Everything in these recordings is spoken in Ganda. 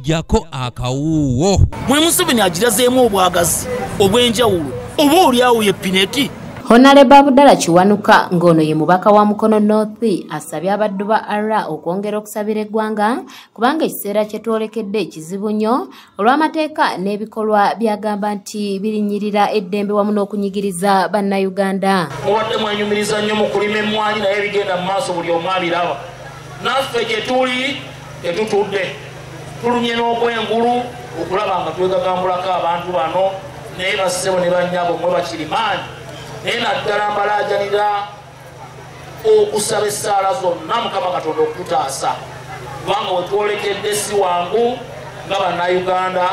Jako akawuwo. Mwe Museveni agirazeemu obwagazi obw'enjawulo oba oli awo ye Pinetti. Honorable Abdallah Kiwanuka ng'ono ye mubaka wa Mukono North asabye abaddu ba Allah okwongera okusabira eggwanga kubanga ekiseera kye twolekedde kizibu nnyo olw'amateeka n'ebikolwa byagamba nti birinnyirira eddembe wamu n'okunyigiriza bannayuganda. Mubadde mwenyumiriza nnyo mu kulima emmwanyi naye ebigenda mu maaso buli omu abiraba. Naffe gye tuli tetutudde, tulumye n'okwengulu okulaba nga twegagambulako abantu bano naye bassebo ne bannyabo mmwe bakirimaanyi. Naye naddala mbalaajanira okusaba essaala zonna Mukama Katonda okutaasa kubanga we twolekedde si wangu nga bannayuganda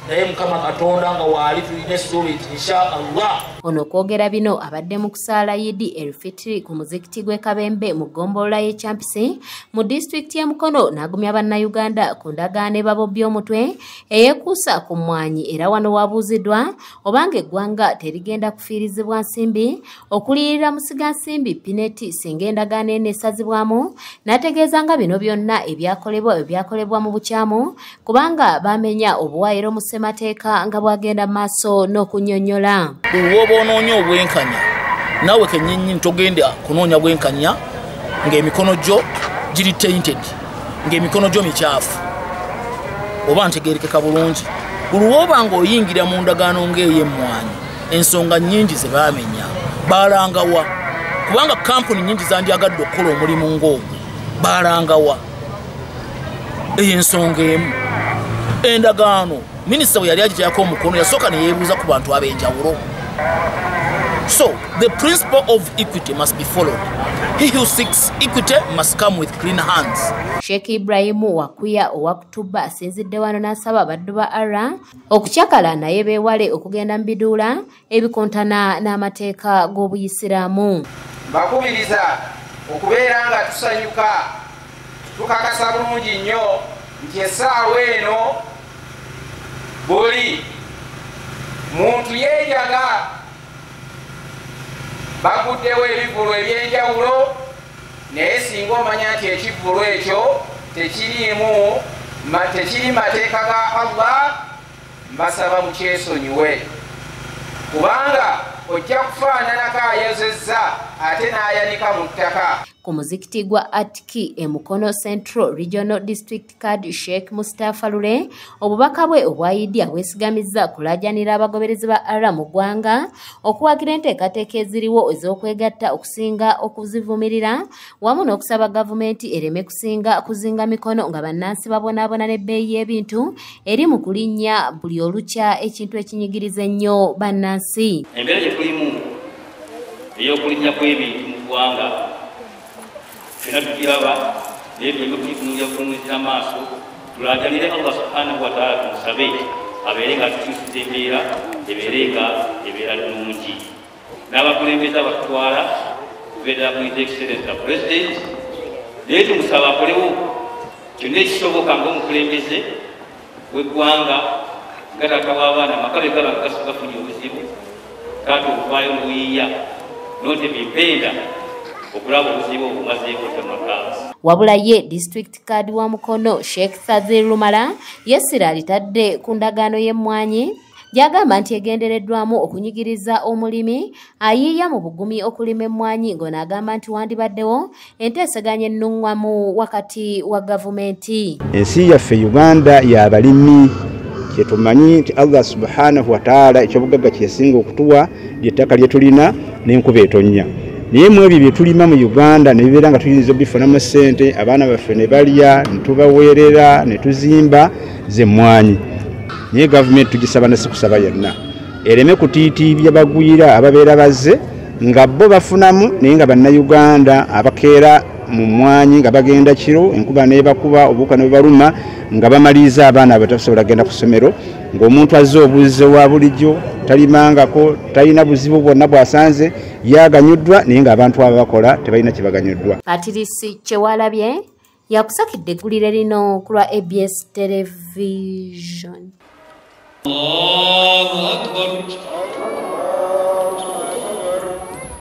naye Mukama Katonda nga waali tulina essuubi nti insha Allah. Ono okwogera bino abadde mu kusaala Idi el-Fitri ku muzikiti gw'e Kabembe mu ggombolola y'e Kyampisi mu disitulikiti y'e Mukono n'agumya bannayuganda ku ndagaano ebabobya omutwe eyeekuusa ku mmwanyi era wano wabuuziddwa obanga eggwanga terigenda kufiirizibwa nsimbi okuliyirira musigansimbi Pinetti singa endagaano eno esazibwamu n'ategeeza nga bino byonna ebyakolebwa mu bukyamu kubanga bamenya obuwaayiro mu ssemateeka nga bwagenda mu maaso n'okunnyonnyola. Bw'onoonya obwenkanya naawe kennyini togenda kunoonya bwenkanya ng'emikono gyo giri tainted, ng'emikono gyo mikyafu oba ntegeerekeka bulungi. Buli lw'oba ng'oyingira mu ndagaano ng'ey'emmwanyi ensonga nnyingi ze baamenya baalangawa kubanga kampuni nnyingi zandyagadde okukola omulimu ng'ogwo baalangawa. Eyo ensonga emu. Endagaano minisita bwe yali agiteekako omukono yasooka ne yeebuuza ku bantu ab'enjawulo. So, the principle of equity must be followed. He who seeks equity must come with clean hands. Sheikh Ibrahim Wakuya owa Kutuba asinzidde wano n'asaba abaddu ba Allah okukyakala naye beewale okugenda mu biduula ebikontana n'amateeka g'obuyisiraamu. Mbakubiriza okubeera nga tusanyuka tukakasa bulungi nnyo nti essaawa eno buli muntu yeejaga baguddewo ebivvulu ebyenjawulo naye singa omanya nti ekivvulu ekyo tekiriimu tekiri mateeka ga Allah mbasaba mukyesonyiwe kubanga ojja kufaananako ayozezza ate n'ayanika mu ttaka. Ku muzikiti gwa Atiki e Mukono Central Regional District Card Sheikh Mustafa Lule obubaka bwe obwa Idi abwesigamizza kulaajanira abagoberezi ba Allah mu ggwanga okuwagira enteekateeka eziriwo ez'okwegatta okusinga okuzivumirira wamu n'okusaba gavumenti ereme kusinga kuzinga mikono nga bannansi babonaabona n'ebbeeyi y'ebintu eri mu kulinnya buli olukya ekintu ekinyigiriza ennyo bannansi. Embeera gye tulimu ey'okulinnya kw'ebintu mu ggwanga ffenna tukiraba naye tuleme kukitunulira butunuulizi amaaso tulaajanire Allah subhanahu wa taala tumusabe abeere nga atukyusiza embeera ebeere nga ebeera nnungi. N'abakulembeze abatutwala kubeerera ku His Excellency the President naye tumusaba akolewo kyonna ekisoboka ng'omukulembeze w'eggwanga nga taata w'abaana amaka bwe gaba nga gafunye obuzibu taata ovaayo n'oyiiya n'otema empenda okulaba obuzibu obumazeeko tamaka. Wabula ye district card wa Mukono Sheikh Fadhil Lumala yessira alitadde ku ndagaano y'emmwanyi gy'agamba nti egendereddwamu okunyigiriza omulimi ayiiya mu bugumi okulima emmwanyi ng'ono agamba nti wandibaddewo enteeseganya ennuŋŋamu wakati wa gavumenti. Ensi yaffe Uganda y'abalimi kyetumanyi nti Allah subhanahu wa taala ekyobugagga kye yasinga okutuwa ly'ettaka lye tulina n'enkuba etonnya. Naye mu ebyo bye tulima mu Uganda ne bibeera nga tuyinza obifunamu ssente abaana baffe ne balya ne tubaweerera ne tuzimba z'emmwanyi. Naye gavumenti tugisaba na si kusaba yonna ereme kutiitiibya bagwira ababeera bazze nga bo bafunamu naye nga bannayuganda abakeera mu mmwanyi nga bagenda kiro enkuba n'ebakuba obuwuka ne bubaluma nga bamaliriza abaana abatasobola kugenda ku ssomero ng'omuntu azze obuzze wa bulijjo talimangako talina buzibu bwonna bw'asanze yaganyuddwa naye ng'abantu abo bakola tebalina kye baganyuddwa. Patrice Kyewalabye yakusakidde eggulire lino ku lwa ABS Television. Allahu Akbar.